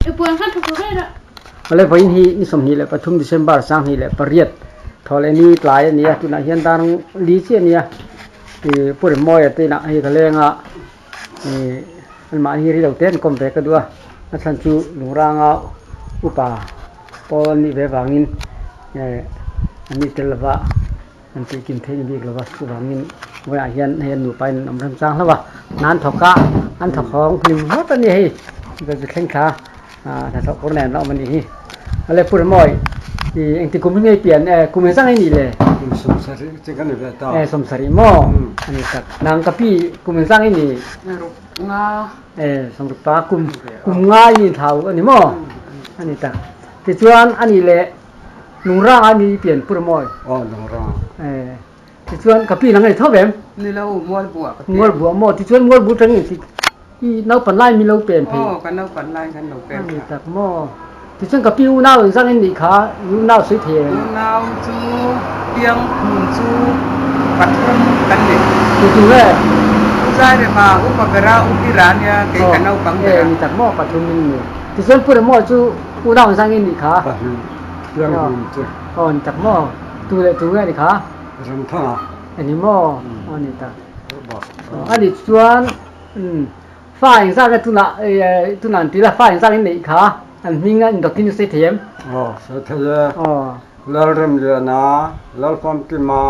Awle vawiin hi ni 23 December 2008 thawhleh ni tlai a ni a tunah hian dar li chiah a ni a ih Pu Remawia te inah hei ka leng a ih anmahni hi rilo te an kawm ve ka duh a a chhan chu Lungranga upa pawl an nih ve avangin eh an ni tel lova an tih kim theih ni bik lova chuvangin vawiah hian hei an nupa in an awm remchang hlauh a hna an thawk a an thawk hawng hlim hlawt a ni hei chu thleng thla ah hnathawh kawr nen a awm a nih hi awle pu Remawi ih engti kum hi nge i pian e kum engzah nge i nih le kum sawmsarih chu ka ni ve ta e sawmsarih maw a ni tak nang ka pi kum engzah nge i nih ruk nga e sawmruk pa kum kum nga i inthlau a ni maw a ni tak tichuan a nih leh Lungrang a mi pian pur mawi. Aw lungrang. Eh tichuan ka pi nang ei tho vem. Ni lo mual buah ka pi. Mual buah maw tichuan mual bu tangin ti i naupan lai mi lo pen phei. Aw ka naupan lai khan lo pen kha. Tak maw tichuan ka pi unau in zang in nih kha i unau sui thei em. Unau chu piang hmun chu pathum kan ni. Tu tu nge. U zai rema upa bera u pi ra nia kei ka naupang bera. Eh ni tak maw pathum in ni. Tichuan pu remaw chu unau in zang in nih kha. Pahnih piang hmun chu. Aw ni tak maw? Tu leh tu nge ni kha? Ramthanga. Eng maw? Aw ni tak. A nih chuan fa engzat nge tunah tunah an ti la fa engzat nge neih kha an hming a indawtin i sawi thei em? Aw sawi thei e. Aw. Lalremliana, Lalfamkima,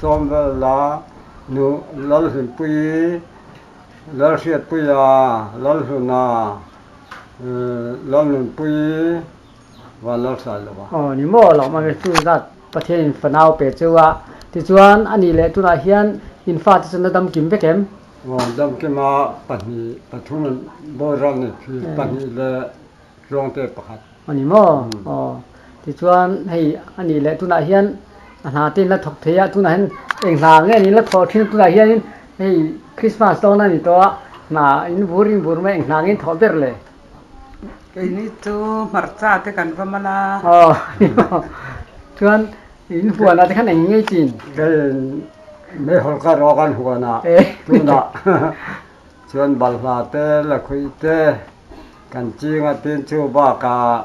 Sawmvela, Nu Lalhlimpuii, Lalhriatpuia, Lalhluna, Lalnunpuii, Van lo hrai lo a. Aw ni maw lo mah chu zat Pathian in fanau pe cheu a, tichuan a nih leh tunah hian in fate chu na dam kim vek em? Aw dam kim a pahnih pathum an boral ni khi pahnih leh tluangte pakhat. Aw ni maw aw tichuan hei a nih leh tunah hian a hna te in la thawk thei a tunah hian eng hna nge niin la thawh thin tunah hianin hei Christmas dawn a ni tawh a hna in vur in vur mai eng hna nge in thawh ber le? Keini chu hmarcha te kan va mal a. Aw chuan in huanah te khan eng ngei chin? Kei meihawl ka rawk an huanah tunah chuan balhla te lakhuih te kan ching a tin chu bakah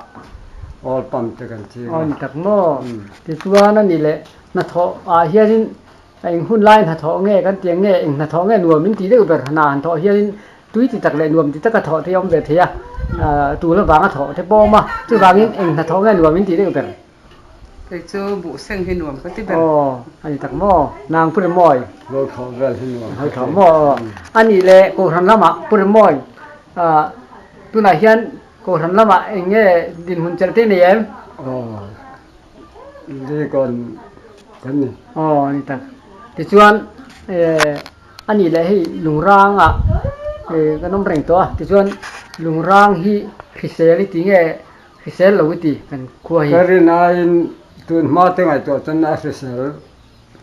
oil pump te kan ching a. Aw ni tak maw? Tichuan a nih leh hnathawh ah hianin Eng hun lai hnathawh nge kan ti ang nge, eng hnathawh nge nuam in tih deuh ber hna han thawh hianin tui ti tak leh nuam ti taka thawh te a awm ve thei a, tul avanga thawh te pawh a awm a, chuvangin eng hnathawh nge nuam in tih deuh ber. Kei chu buhseng hi nuam ka ti ber. Aw, a ni tak maw? Nang Pu Remawi. Hawi thawh vel hi nuam ka ti. Hawi thawh maw? A nih leh Kohhran lamah Pu Remawi, tunah hian Kohhran lamah eng nge dinhmun chelh te nei em? Aw. Deacon kan ni. Aw a ni tak. Tichuan eh a nih leh hei lungrangah eh kan awm reng tawh a, tichuan lungrang hi hrisel i ti nge hrisel lo i ti kan khua hi. Ka rin aiin tun hma te ngaihtuah chuan a hrisel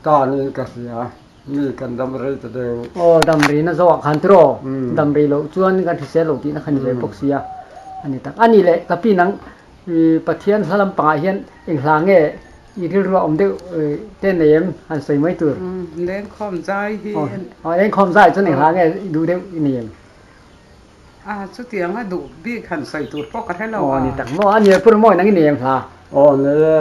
ta niin ka hria, mi kan dam rei ta deuh. Aw dam rei na zawhah khan tiraw, dam rei loh chuan kan hrisel lo tihna kha ni ve bawk sia a ni tak. A nih leh ka pi nang Pathian hla lampangah hian eng hla nge i rilru a awm deuh te nei em han sawi mai tur. Lengkhawm zai hi. Aw lengkhawm zai chuan eng hla nge i duh deuh i nei em? A chutiang a duh bik han sawi tur pawh ka hre lo a. Aw ni tak maw a ni pur mawi nang i nei em hla? Aw nei e.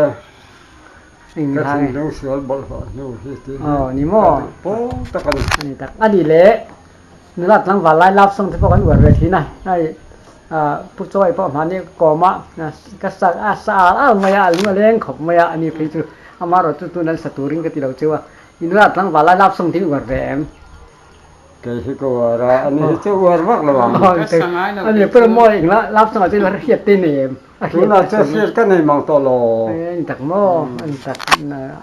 Eng Ka hla nge? thinlung sual bawlhhlawh hnu hi tih hi Aw ni maw? ka duh pawl tak a ni. A ni tak. A nih leh Nula tlangval lai love song te pawh kan uar ve thin a, hei Pu Chawi pawh hmani kawm a ka sa a sa al al mai a, a lung a leng khawp mai a, ani phei chu amaherawh chu tun an sa turin ka ti lo cheu a, i nula tlangval lai love song te hi uar ve em? Kei hi ka uar a, ani hi chu uar vak lo ang. Ka sa ngai lo Ani pawh mawi engla love song ah chuan hriat te nei em? Tunah chuan hriat ka nei mang tawh lo. Ani tak maw, ani tak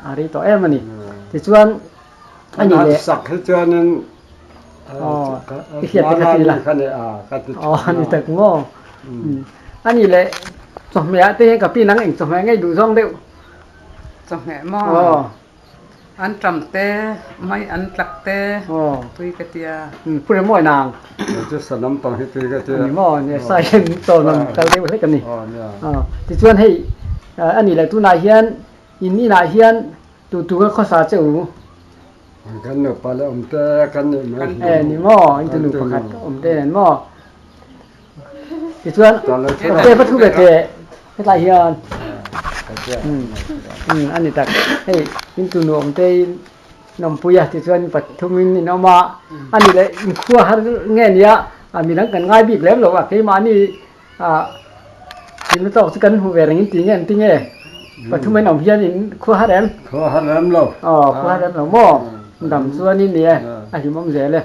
a rei tawh em a ni. Tichuan An han sak hi chuanin i hriat te kha ti la. Aw a ni tak maw. A nih leh chawhmeh ah te hian ka pi nang eng chawhmeh ngei duh zawng deuh. Chawhmeh maw? An ṭam te, mai an tlak te tui ka tia. Pu Remawi nang. Chu sa lampang hi tui ka tia. A ni maw, sa hian chaw lam kal deuh hlek a ni. Tichuan hei a nih leh tunah hian in inah hian Tu tu ka khawsa che u. Kan nupa leh awm te kan nih mai hi. E ni maw, in tu nu pakhat awm te nen maw. Tichuan te va thu ve teh hetlai hian umm a ni tak. Hei in tu nuam te in awmpui a tichuan pathum in in awm a, a ni leh inkhua har nge nia a midang kan ngai bik lem lo a keimahni ah thilna tawk chu kan hmu ve reng in ti nge an ti nge pathum in awm hian in khua har em? Khua har em lo. Aw khua har em lo maw? Dam chuan in ni e a hlimawm zel e.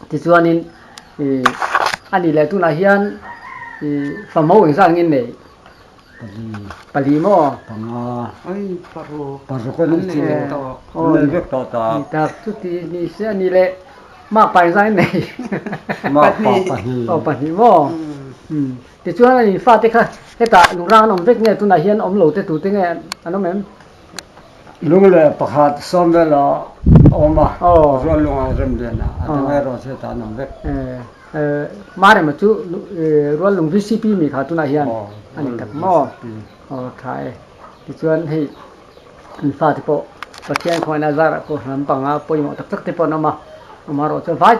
Tichuanin ih a nih leh tunah hian ih famho engzat angin nei? Pali. Pali maw? Panga. Oi paruk. Paruk an nei vek tawh. An nei vek tawh ta. Ni tak chuti ni se a nih leh makpa engzat angin nei? Makpa pahnih. Aw pahnih maw? Umm tichuan a nih fate kha hetah lungrang an awm vek nge tunah hian awm lo te tute nge an awm em? Lung leh pakhat sawm vel a awm a, rual lung a rem lian a, a dang erawh chu hetah an awm vek. Marema chu rual lung VCP mi kha tunah hian a ni tak maw? Aw tha e. Tichuan hei an fate pawh Pathian khawngaihna zarah pawh hnam panga pawimawh tak tak te pawh an awm a, amaherawhchu vai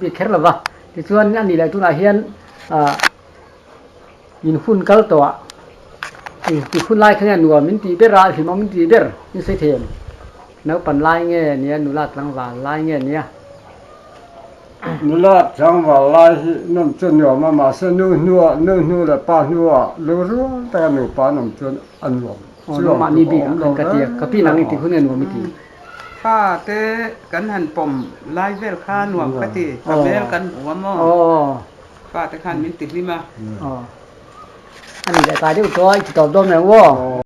bik kher lova tichuan a nih leh tunah hian ah in hun kal tawh ah ti hun lai kha nge nuam in tih ber a hlimawm in tih ber in sawi thei em naupan lai nge nia nula tlangval lai nge nia. Nula tlangval lai hi nawm chu nuam a mahse nu hnuah nu hnu leh pa hnuah lu rual taka nupa an awm chuan a nuam Aw nangmahni bik ah khan ka ti a ka pi nang i ti hun nge nuam i ti. Fa te kan han pawm lai vel kha nuam ka ti, ka hmel kan hmu a maw? Fa te khan min ti hlim a. Aw. A ni leh ta deuh tawh a, i ti tawp dawn mai ang aw.